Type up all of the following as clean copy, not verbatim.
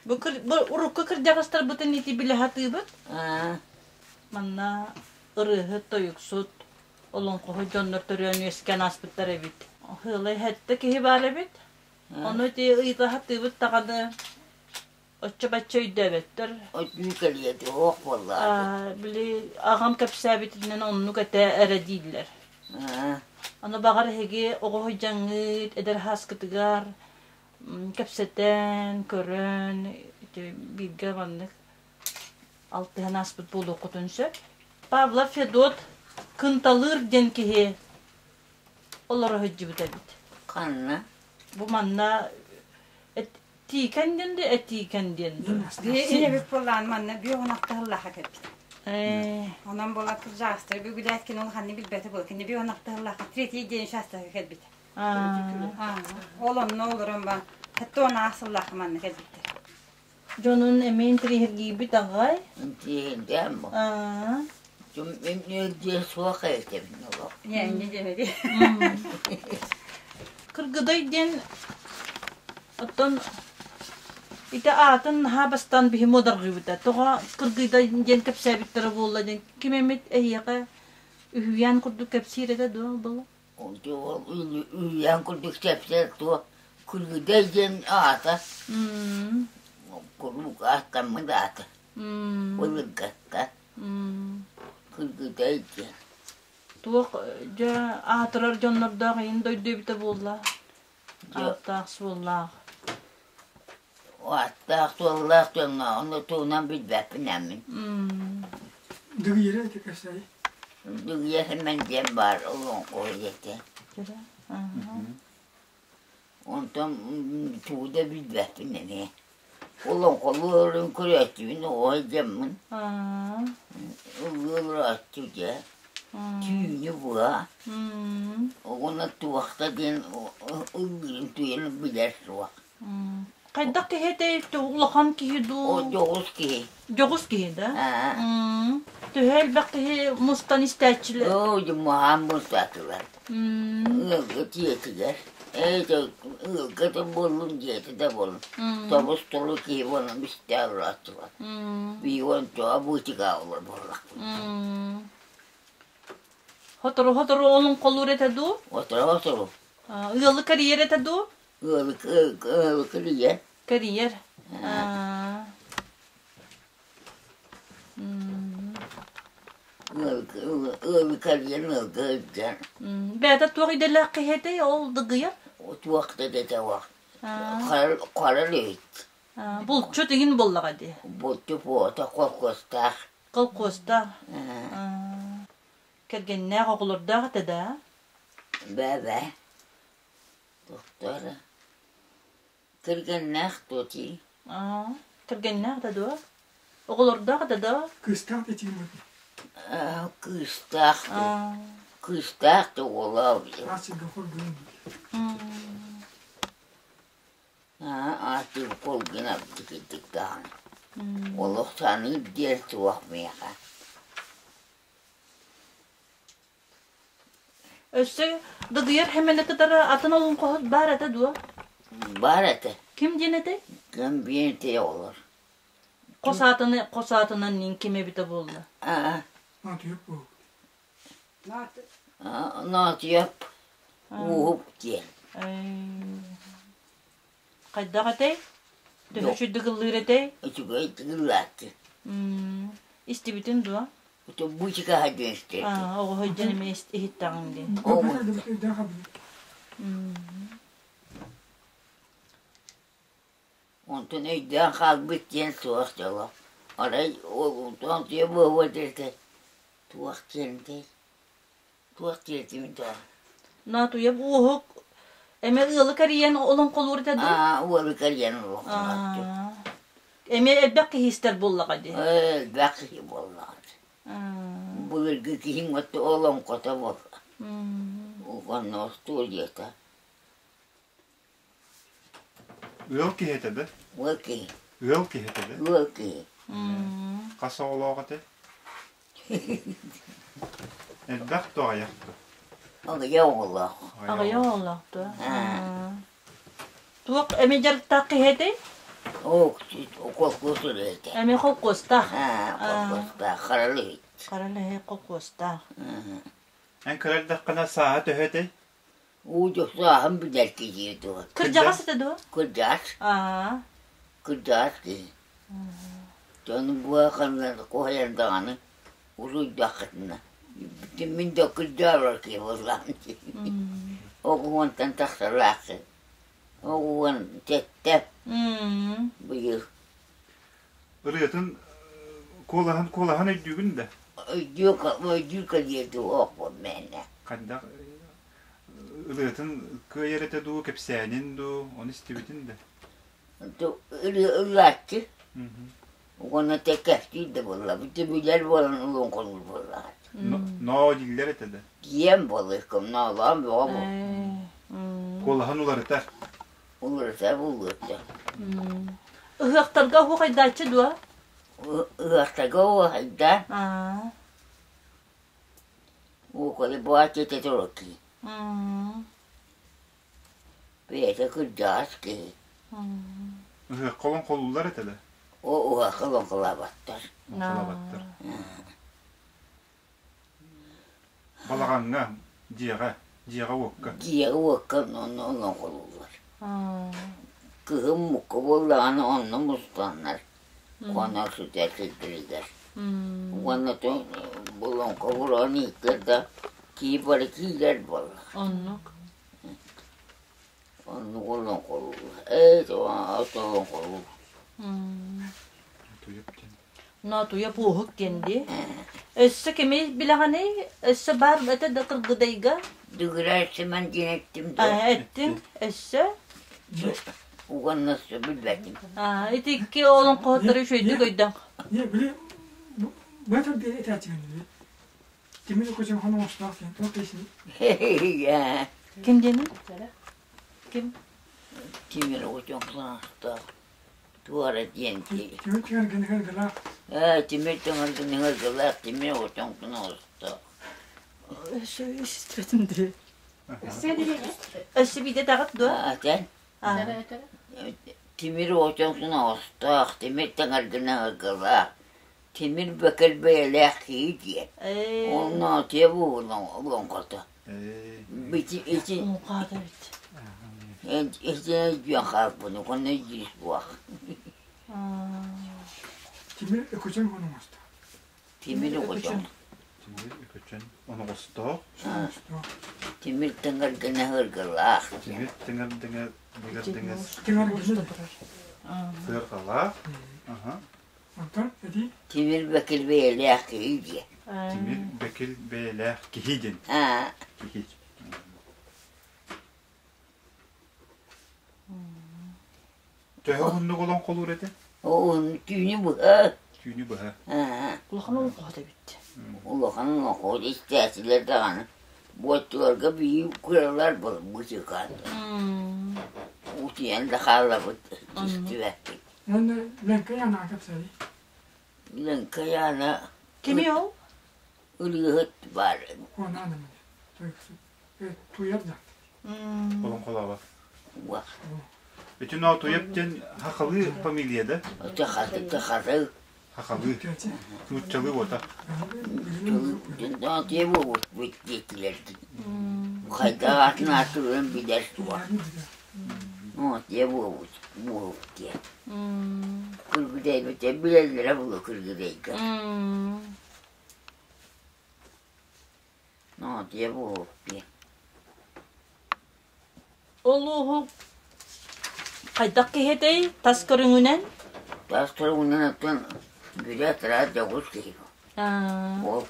Бу, бу урукку кырдьаҕастарбытын ити билэ сатыыбыт. Манна ырыаһыт, тойуксут, олоҥхоһут дьоннор төрөөн үөскээн ааспыттар эбит. Ыалай сэттэ киһи баар эбит. Ону ити ыйыта сатыыбыт даҕаны оччо-бачча өйдөөбөттөр. Өйдүү кэлиэ суох буоллаҕа. Били аҕам кэпсээбитинэн оннук этэ эрэ дииллэр. Аны баҕар эһиги оҕо сылдьаҥҥыт, эдэр сааскытыгар кэпсэтэн, көрөн, ити бииргэ маннык алтыһан ааспыт буолуоххутун сөп. Павлов Федот Кынталыыр диэн киһи олоро сылдьыбыт эбит. Ханна? Бу манна Тиикэн диэн да этиикэн диэн дуо? Ийэбит буоллаан манна бүө хонохтоһуллаха кэлбит. Онон буола кырдьаҕастар бүгүлээт кини улаханнык билбэтэ буола. Кини бүө хонохтоһуллаха третий день участока кэлбит. Ол онно олорон ба хатта он сыллаха манна кэлбиттэр. Дьонун эмиэ интириэһиргиибит аҕай. Интириэһиргээн бу. Дьиэ суох этэбин олох. Кыргыдай диэн оттон ити аатын наһаа бастаан биһи муодарҕыыбыта. Тоҕо Кыргыдай диэн кэпсээбиттэрэ буолла диэн ким эмит эһиэхэ үһүйээн курдук кэпсиир этэ дуо была? Үһүйээн курдук кэпсиир туох Кыргыдай диэн аата куруук ааттаммыт аата былыргатта Кыргыдай диэн. Туох дьэ аатырар дьоннордоох иһин дойду эбитэ буолла? Ааттаах-суоллаах. Ааттаах-суоллаах дьоҥҥо ону тугунан билбэппин мин. Дыгыйара ити кэсэй. Дыгыйа Сэмэн диэн баар олоҥхо ийэтэ. Онтон тугу да билбэппин эмиэ. Олоҥхолуурун көрөөччүбүн оҕо сылдьаммын. Ыллыылааччы дьэ. Түүнү быһа. Уонна туохта диэн ыллыырын туйан билэр суох. Хайдах киһи этэй? Улахан киһи дуу? О, дьоҕус киһи. Дьоҕус киһи да? Төһө элбэх киһи мустан истээччилэр? Оо, дьумаһаан мустаатылар. Ыалга дьиэтигэр. Ыалга да буоллун, дьиэтэ да буоллун. Тобус-толу киһи буолан истээ олорооччулар. Биир онтуга быычыкаа олор буоллахпыт. Сотору-сотору олоҥхолуур этэ дуу? Сотору-сотору. Ыалы кэрийэр этэ дуу? Ыалы кэрийэр. Кэрийэр. Ыалы кэрийэн ыалга илдьэн. Бэйэтэ туох идэлээх киһи этэй ол дыгыйар? Туох да идэтэ суох. Хара үлэһит. Булчут иҥин буоллаҕа дии. Булчут буота колхозтаах. Колхозтаах. Кэргэннээх оҕолордоох этэ да? Бэбэ. Тохтор. Кэргэннээх дуо дии? Аа, кэргэннээх да дуо? Оҕолордоох да дуо? Кыыстаах да тиийбит. Кыыстаах да. Кыыстаах да уолаах. Аатыр колгин абдыкыдык даҕаны. Олох саныыр диэн суох миэхэ. Өссө Дыгыйар Хэмэни кытары атын олоҥхоһут баар этэ дуо? Баар этэ. Ким диэн этэй? Ким диэн этэй оҕолор? Хос аатыны хос аатынан нин ким эбитэ буолла? Аа. Наатыйап буолуо. Наатыйап Ууһук диэн. Хайдах этэй? Төһө үчүгэй ыллыыр этэй? Үчүгэй ыллааччы. Истибитин дуо? Бучикаһа диэн истэрдим. Оҕо сылдьан эмиэ иһиттэҕиҥ дии. Онтон өйдөөн хаалбыт диэн суох дьоло. Арай онтон тыа буолуо диэтэ туох диэнтэй Туох диэтим да? Наатуйап уоһук эмэ ыалы кэрийэн олоҥхолуур этэ дуу? Аа, ыалы кэрийэн олоҥхолооччу. Эмиэ элбэх киһи истэр буоллаҕа дии. Элбэх киһи буоллаҕа дии. Былыргы киһиҥ отто олоҥхото буолла. Уонна остуоруйата. Ыал киһи этэ да? Ыал киһи. Ыал киһи этэ да? Ыал киһи. Хас оҕолоох этэй? Элбэх дуо, аҕыйах дуо? Аҕыйах оҕолоох. Аҕыйах оҕолоох дуо? Туох эмэ дьарыктаах киһи этэй? Оо, колхоз үлэһитэ. Эмиэ холкуостаах. Аа, колхозтаах, харалыһыт. Харалыһыт холкуостаах. Эн кыра эрдэххинэ сааһа төһө этэй? Уу дьохсуаһын билэр киһи дуо? Кырдьаҕас этэ дуо? Кырдьаҕас. Аа. Кырдьаҕас киһи. Дьону буһа-ханна куһайан даҕаны уруйдаххытына мин да кырдьаалар киһи буоллаҕым дии. Оҕуһуонтан тахсалааххын. Оҕуһуон сэттэ быйыл. Ырыатын куолаһын куолаһын өйдүүгүн да? Өйдүү өйдүүр кэлиэ дуу оохпун мээнэ. Хайдах ырыатын кыайар этэ дуу, кэпсээнин дуу, ону истибитин да? Ыллааччы. Уонна тэккэхтиир да буолла. Бүтү билэр буолан олоҥхолуур буоллаҕа. Ноо дииллэр этэ да? Киэм буолуохкум, ноолоон бөҕө буол. Куолаһын уларытар. Уларытар буолуохта. Ыһыахтарга оһуохайдааччы дуо? Ыһыахтарга оһуохайдаа. Уокали бааччы туруки. Бэйэтэ кырдьаҕас киһи. Ыһыахха олоҥхолууллар этэ да? О ыһыахха олоҥхолооботтор. Олоҥхолооботтор. Балаҕаҥҥа, дьиэҕэ, дьиэҕэ-уокка. Дьиэҕэ-уокка онно олоҥхолууллар. Кыһын мукка буоллаҕына онно мустаннар, хонор сытар сирдэригэр. Уонна олоҥхо буолан ииттэр да кии бары киирэр буолла. Оннук. Оннук олоҥхолууллар. Ээ, олоҥхолуур. Ноотуйа пуоһук диэн дии. Өссө кими билэҕиний? Өссө баар этэ да Кыргыдайга? Дүгүрэр Симэн диэн эттим да. Эттиҥ. Өссө? Уонна өссө билбэтим. Ити икки олоҥхоһуттары үчүгэйдик өйдөөх. Не, били бу диэн этээччигин Тимир Кучин хоноҥостоох диэн туох дейсин? Ким диэний? Ким? Тимир Кучин хоноҥостоох. Туора диэн Тимир түҥэргин Ээ, тимир түҥэргин ыҥыргылаах тимир оҕотоҥкун оҕостоох. Өссө истибэтим дии. Өссө биирдэ таҕыт дуо? Атын. Тимир оҕотоҥкун оҕостоох, тимир таҥаргын ыҥыргылаах, тимир бөкөл бэйэлээх киһи диэн. Онно тиэ буолун олоҥхото. Бити ити Муҥхаата эбит. Итини өйдүөн хаалбын, уонна өйдүүр буох. Тимир өкөчөн оноҥостоох. Тимир өкөчөн. Тимир өкөчөн оноҕостоох. Тимир тыҥыргына ыргылаах. Тимир тыҥырдыҥа дыгырдыҥас. Тыҥыргына. Сыарҕалаах. Аха. Онтон эти Тимир бэкил бэйэлээх киһи диэн. Тимир бэкил бэйэлээх киһи диэн. Киһи. Төһө уһуннук олоҥхолуур этэ? Уһун түүнү быһа. Түүнү быһа. Улахан олоҥхоһут эбит. Улахан олоҥхоһут истээччилэр даҕаны буоччуларга биир кыралар быычыкаан. Утуйан да хааллабыт истибэппит. Уонна Лэҥкэй Аана кэпсээри. Лэҥкэй Аана Кими ол? Ырыаһыт баар. Куонаан Туйар да. Олоҥхолообот. Ити Ноотуйап диэн хахалыы фамилия да? Хахалыы. Хахалыы. Нууччалыы уота. Ноотуйа буолбут диэтилэр. Хайдах атын аатырын билэр суох. Ноотуйа буолбут буолбут диэн. Кыргыдайбыт билэллэрэ буолуо Кыргыдайга. Ноотуйа буолуох диэн. Олуоһу хайдах киһи этэй тас көрүҥүнэн? Тас көрүҥүнэн оттон бүрэ тыра дьоҕус киһи. Ол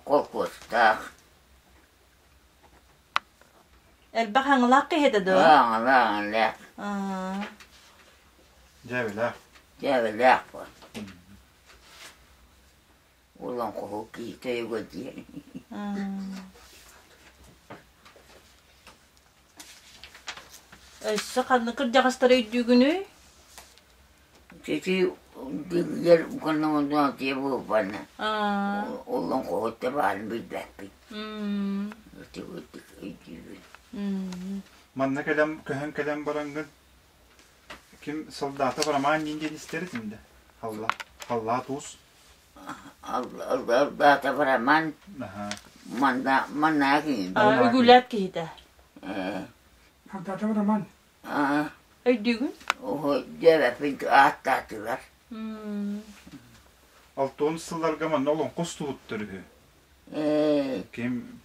колхуостаах. Элбэх аҥылаах киһи этэ дуо? Аҥылаах, аҥылаах. Дьээбэлээх. Дьээбэлээх буол. Олоҥхоһут киһи тойуга диэн. Өссө ханнык кырдьаҕастары өйдүүгүнүй? Ити дигилэр конномонтуон буолбана. Олоҥхоһут да баарын билбэппин. Ити өйдүүбүн. Манна кэлэн көһөн кэлэн бараҥҥын. Ким солдатов Роман диэн диэн истэр этим да. Халла. Халла туус. Солдатов Роман манна манна киһи. Үгүлээт киһитэ. Солдатов Роман. Өйдүүгүн? Оһо дьэбэппин ааттаатылар. Алтон сылларга манна олоҥхо устубуттар үһү. Ким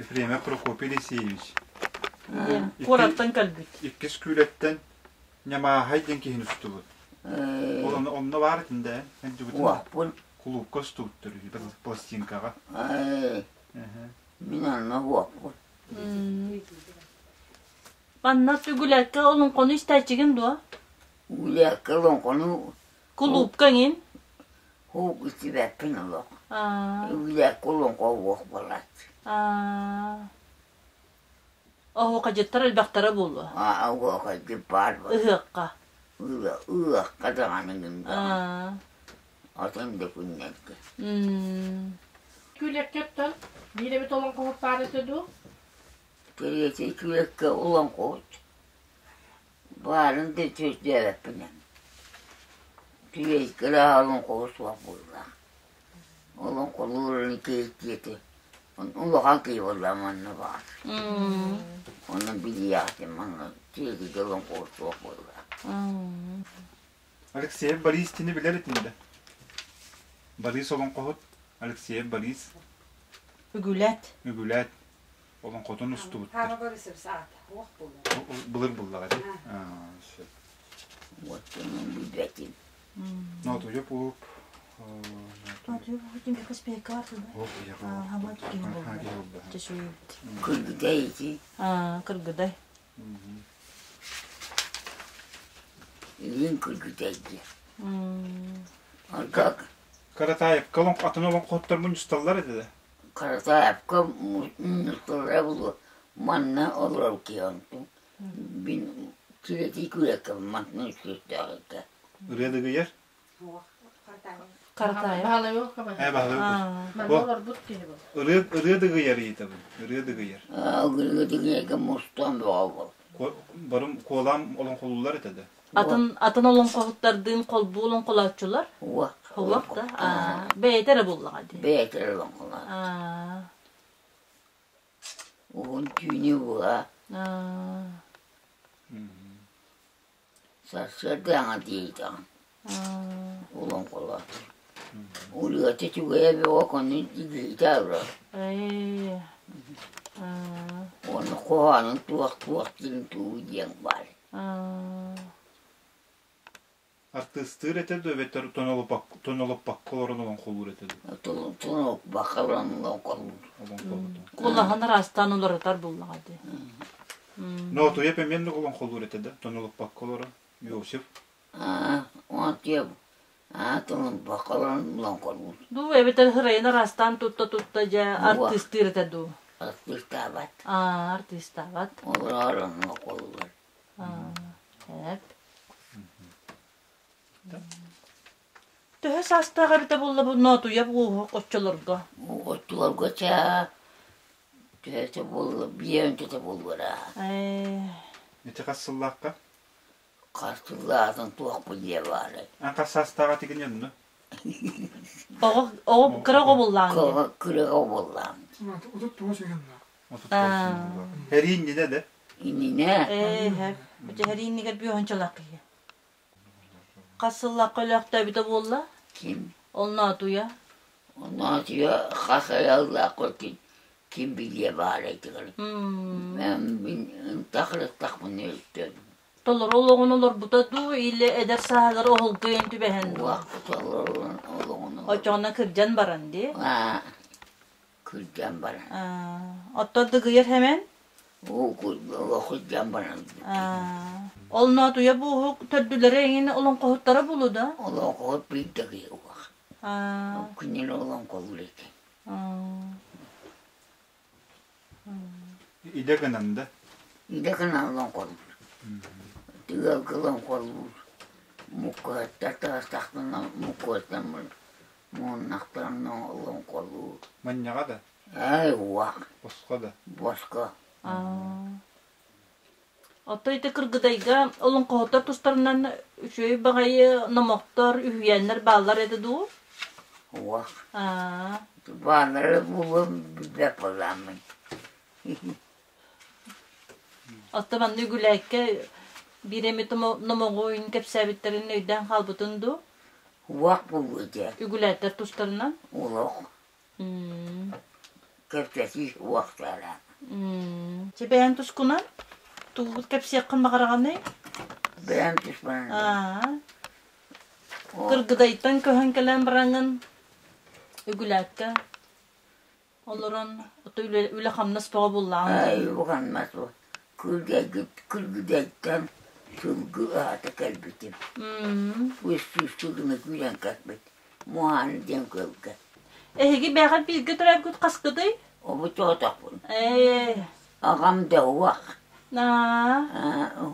Ефремов Прокопий Алексеевич. Куораттан кэлбит. Иккис күүлэттэн Ньамааһай диэн киһини устубут. Ол онно баар этин да, Уохпун. Кулуупка устубуттар үһү, пластинкаҕа. Мин онно уохпун. Манна Үгүлээккэ олоҥхону истээччигин дуо? Үгүлээккэ олоҥхону Кулуупка иҥин? Һуу истибэппин олох. Үгүлээккэ олоҥхо уох буолааччы. Оһуохайдьыттар элбэхтэрэ буолуо. Оһуохайдьыт баар буолуо. Ыһыахха. Ыһыахха даҕаны даҕаны. Атын да күннэргэ. Күлэккэ оттон биир эбит олоҥхоһут баар этэ дуу? Кириэти күлэккэ олоҥхоһут баарын да сүрдээбэппин. Түгэйкэлээх олоҥхоһут суох буоллаах. Олоҥхолуурун киһи улахан киһи буолла манна баар. Онон билиэхтим манна тиэтигэ олоҥхоһут суох буолла. Алексеев Борис тини билэр этин да? Борис олоҥхоһут Алексеев Борис. Үгүлэт. Үгүлэт. Олоҥхотун устубуттар. Хаама Борисович аата уох буолла. Былыр буллаҕа дии. Сөп. Уоттунун билбэтим. Нотуйа пуп. Кыргыдай ити. Кыргыдай. Илин кыргыдай диye. Аргак. Каратаевка атын олоҥхоттор мунньусталлар этэ да? Каратаевка мунньусталлара буолуо. Манна олорор киһи онтум. Мин килэтии күрэккэ мантан үчүгэйдээх этэ. Ырыа дыгыйар? Каратаев. Ээ, баһылай Манна олорбут киһи бұл. Ырыа ырыа дыгыйар ыйытабын. Ырыа дыгыйар. Ырыа дыгыйарга мустан бөҕө бол. Барым куолаам олоҥхолууллар этэ да. Атын атын олоҥхоһуттардыын холбуу олоҥхолооччулар. Уох. Уох да. Бэйэтэ эрэ буллаҕа дии. Бэйэтэ эрэ олоҥхолооччу. Уһун түүнү була. Сарсыарда диэйдэҕин олоҥхолоот. Ырыата үчүгэйэ бөҕө конну илиитэ абырар. Уонна хоһоонун туох-туох диэн туу диэн баар. Артыыстыыр этэ дуо эбэтэр тонолуппакка олорон олоҥхолуур этэ дуо? Тонолуппакка олорон олоҥхолуур. Куолаһын араастаан уларытар буоллаҕа дии. Ноотуйап эмиэ оннук олоҥхолуур этэ да, тонолуппакка олорон. Иосиф. Аа, тонолуппакка олорон олоҥхолуур. Дуу эбэтэр ырайын араастаан тутта-тутта дьэ артыыстыыр этэ дуу? Артыыстаабат. Аа, артыыстаабат. Олорор олоҥхолуулар. Эп. Төһө саастаах эбитэ буолла бу Ноотуйа ууһук оччолорго? Оччолорго чаа төһөтө буолла биэһүнчэтэ буолуора. Ити хас сыллаахха? Хас сыллаахтан туох билиэ баарай. Ан хас саастааҕа тигин онно? Оҕо оҕо кыра оҕо буоллаҕыҥ дии. Кыра оҕо буоллаҕым. 39 ыһынна. Һэрии иннинэ да? Иннинэ. Ээ, һэрии иннигэр бүөһүнчэлээх киһи. Хас сыллаахха өлөөхтөөбүтэ буолла? Ким? Онноотуйа. Онноотуйа хас айаллаах ким ким билиэ баарай тигэр. Мин ынтах-ырыттахпын өйдөм. Толору олоҕун олорбута дуу или эдэр сааһыгар оһолго ийэн түбэһэн дуу? Толору олоҕун Оччоҕуна кырдьан баран дии. Кырдьан баран. Оттон дыгыйар хэмэн? Кырдьан баран. Ол ноотуйа буоһук төрдүлэрэ эҥин олоҥхоһуттара булу да? Олоҥхоһут биир дыгыйа уох. Күннэр олоҥхолуур этэ. Идэ гынан да? Идэ гынан олоҥхолуур. Тыалга олоҥхолуур. Муккуһаттар таҕыстахпына муккуһаттан муоннахтарына олоҥхолуур. Манньаҕа да? Ээ, уох. Босхо да? Босхо. Оттон ити Кыргыдайга олоҥхоһуттар тустарынан үчүгэй баҕайы номохтор, үһүйээннэр бааллар этэ дуу? Уох. Бааллара буолуом билбэт буолааммын. Оттон манна Үгүлээккэ биир эмит номоҕу кэпсээбиттэрин өйдөөн хаалбытын дуу? Уох буолуо дьэ. Үгүлээттэр тустарынан? Олох. Кэпсэтии уохтара. Чэ бэйэҥ тускунан тугу кэпсиэххин баҕараҕыный? Бэйэм туспунан. Кыргыдайтан көһөн кэлэн бараҥҥын Үгүлээккэ олорон ото үлэ-хамнас бөҕө буллаҕыҥ Ай, хамнас Күлгүдэйтэн сылгы аата кэлбитим. Үс сүүс гына күүрэн кэлбит. Муһааны диэн күөлгэ. Эһиги бэҕэ бииргэ төрөөбүт хаскытый? Обу тоотохпун. Ээ. Аҕам да уох. Аа.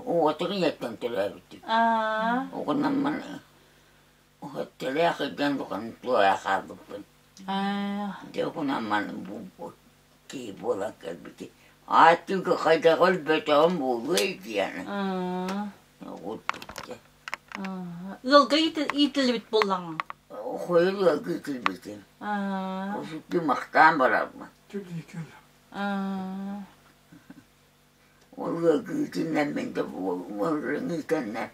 Уотук ийэттэн төрөөбүтүм. Аа. Оҕунаммын Өттөлөөх илдьэн бухан туора хаалбыппын. Аа. Дьэ оҕунаммын бу киһи буолан кэлбити. Ааттыыга хайдах өлбөтөҕүм буолуой диэн. Аа. Оҕурбут Ыалга иитиллибит буоллаҕыҥ? Хойул ыалга иитиллибитим. Аа. Осуттуу махтаан барарбын. Аа. Ол ыалга иитиннэммин да иитэннэр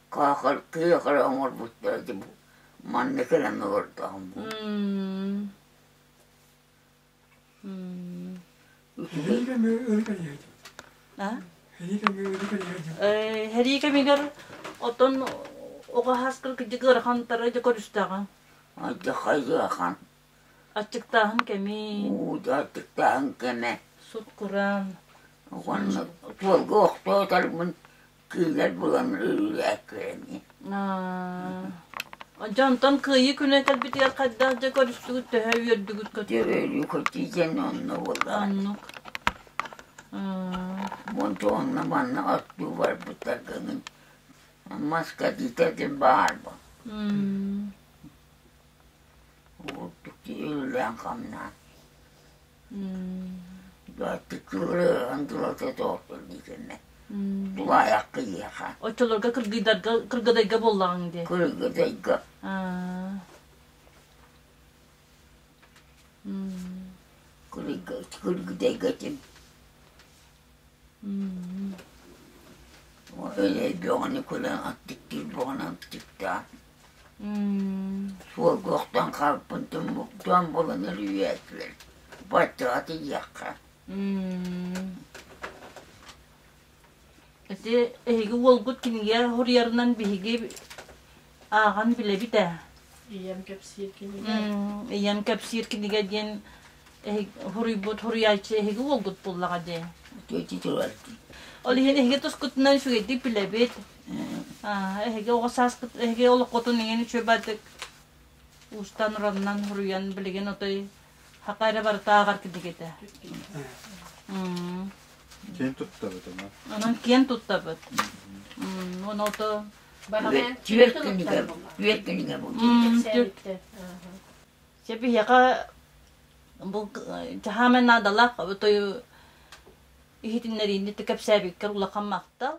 каахар кыахара оҥорбуттара дии манна кэлэн олордоҕум. Һэрии кэмигэр оттон оҕо хаскыр кырдьык ыарахантары дьэ көрүстэҕиҥ? Алдьархай ыарахан. Аччыктааһын кэмин. Уу аччыктааһын кэмэ. Сут-кураан. Уонна суолга охтоотарбын кыылар булан өлүүлээккэрэни. Дьэ онтон Кыайыы күнэ кэлбитигэр хайдах дьэ көрүстүгүт, төһө үөрдүгүт Дьэ өлүү көтүйдэн онно буоллаҕа. Оннук. Онто онно манна оттуу барбыттар гынын маска диитэтин баарбын. Ордук өлүүлээн хамнаан. Аттыккыыры тулата тоохтор диэтэннэ. Тулаайах киһиэхэ. Оччолорго кыргыйдарга кыргыдайга буоллаҕыҥ дии. Кыргыдайга. Кыргыдайга этим. Өлей бөҕөнү көрөн аттыктыыр бөҕөнү аттыктаан. Суолга охтон хаалбын тумуктаан булан өрүйээтилэр. Баччаҕа тиийиэххэ. Ити эһиги уолгут кинигэ суруйарынан биһиги ааҕан билэбит ээ. Ийэм кэпсиир кинигэ. Ийэм кэпсиир кинигэ диэн суруйбут суруйааччы эһиги уолгут буоллаҕа дии. Ол иһин эһиги тускутунан үчүгэйдик билэбит. Эһиги оҕо сааскыт эһиги олоххутун иҥэн үчүгэйдик уустан-ураннан суруйан билигин отой хака эрэ барыта ааҕар кинигэтэ. Киэн туттабыт ама. Онон киэн туттабыт. Ону ото Түөрт кинигэ, түөрт кинигэ булбут. Чэ биһиэхэ бу хаамай наадалаах той иһитиннэриини кэпсээбиккэр улахан махтал.